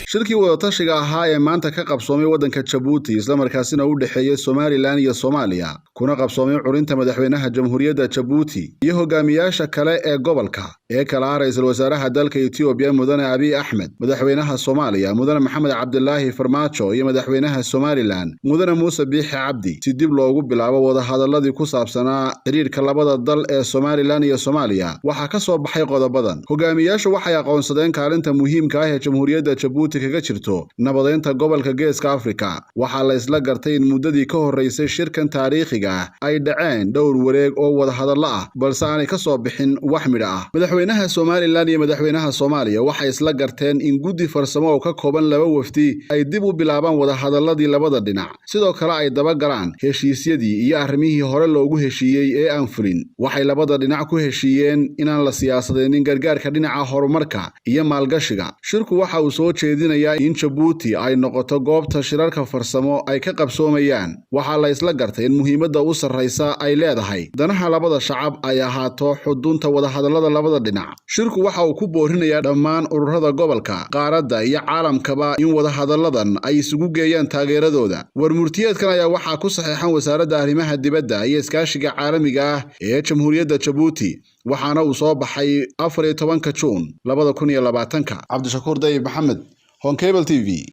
Shirkii wadatashiga ahaa ee maanta ka qabsoomay waddanka Jabuuti, islamarkaasina u dhexeeyey Somalilan iyo Soomaaliya, kuna qabsoomay curinta madaxweynaha Jamhuuriyadda Jabuuti iyo hogaamiyaasha kale ee gobolka ee kala ah ra'iisul wasaaraha dalka Etoobiya Mudane Abiy Axmed, madaxweynaha Soomaaliya Mudane Maxamed Cabdilaahi Farmaajo iyo madaxweynaha Somalilan Mudane Muuse Biixi Cabdi, si dib loogu bilaabo wadahadaladii ku saabsanaa xidhiidhka labada dal ee Somalilan iyo Soomaaliya, waxaa ka soo baxay qodobadan. Hogaamiyaashu waxay aqoonsadeen kaalinta muhiimka ah ee Jamhuuriyadda Jabuuti kaga jirto nabadeynta gobolka Geeska Afrika. Waxaa la isla gartay in muddadii ka horreysay shirkan taariikhiga ah ay dhaceen dhowr wareeg oo wadahadallo ah, balse aanay ka soo bixin wax midho ah. Madaxweynaha Somalilan iyo madaxweynaha Soomaaliya waxay isla garteen in guddi farsamo oo ka kooban laba wafdi ay dib u bilaabaan wadahadaladii labada dhinac, sidoo kale ay dabagalaan heshiisyadii iyo arrimihii hore loogu heshiiyey ee aan fulin. Waxay labada dhinac ku heshiiyeen inaan la siyaasadeynin gargaarka dhinaca horumarka iyo maalgashiga. Shirku waxa uu soo jeedinayaa in Jabuuti ay noqoto goobta shirarka farsamo ay ka qabsoomayaan. Waxaa la isla gartay in muhiimadda u sarraysa ay leedahay danaha labada shacab ay ahaato xudunta wadahadallada labada dhinac. Shirku waxa uu ku boorinayaa dhammaan ururada gobolka, qaaradda iyo caalamkaba in wadahadalladan ay isugu geeyaan taageeradooda. Warmurtiyeedkan ayaa waxaa ku saxeexan Wasaaradda Arrimaha Dibadda iyo Iskaashiga Caalamiga ah ee Jamhuuriyadda Jabuuti, waxaana uu soo baxay 14-ka Juun 2020-ka. Cabdishakuur Dayib Maxamed, Horn Cable TV.